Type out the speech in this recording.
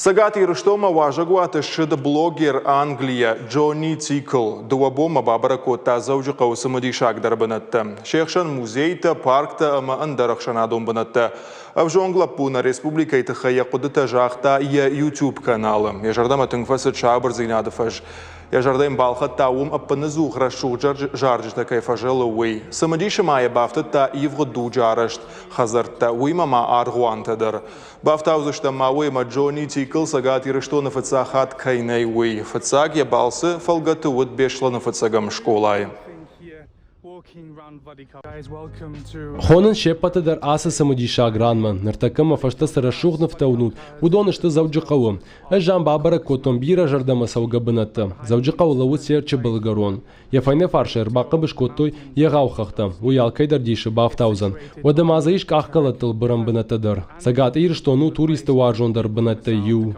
Цӕгат Ирыстонмӕ уазӕгуаты ссыд блогер Английӕ Джонни Тикл. Дыууӕ бонмӕ бабӕрӕг кодта Дзӕуджыхъӕуы цымыдисагдӕр бынӕттӕ. Се хсӕн музейтӕ, парктӕ ӕмӕ ӕндӕр ӕхсӕнадон бынӕттӕ. Ӕвзонг лӕппу нӕ республикӕйы тыххӕй йӕ хъуыдытӕ загъта йӕ YouTube-каналы. Йӕ зӕрдӕмӕ тынг фӕцыд сабырдзинады фӕз. Йӕ зӕрдӕ йын балхӕдта, уым ӕппыныдзух рӕсугъд зарджытӕ кӕй фӕзӕлы, уый. Цымыдисы ма йӕ бафтыдта ивгъуыд дуджы арӕзт хӕдзӕрттӕ, уыимӕ ма аргъуантӕ дӕр. Бафтаудзыстӕм ма уыимӕ Джонни Тикл Цӕгат Ирыстоны фыццаг хатт кӕй нӕй, уый. Фыццаг йӕ балцы фӕлгӕты уыд Беслӕны фыццӕгӕм скъолайы. Хонын се ппӕты дӕр ацы цымыдисаг ранмӕ. Ныртӕккӕ мӕ фӕстӕ цы рӕсугъд нывтӕ уынут, уыдон сты Дзӕуджыхъӕуы. Ӕз ам бабӕрӕг кодтон бирӕ зӕрдӕмӕцӕугӕ бынӕттӕ. Дзӕуджыхъӕуы лӕууы Терчы былгӕрон. Йӕ фӕйнӕ фарсы ӕрбахъӕбыс кодтой егъау хӕхтӕ, уый алкӕй дӕр дисы бафтаудзӕн. Уӕдӕ ма дзы ис къахкъӕлӕттыл бырӕн бынӕттӕ дӕр. Цӕгат Ирыстон у туристты уарзондӕр бынӕттӕй иу.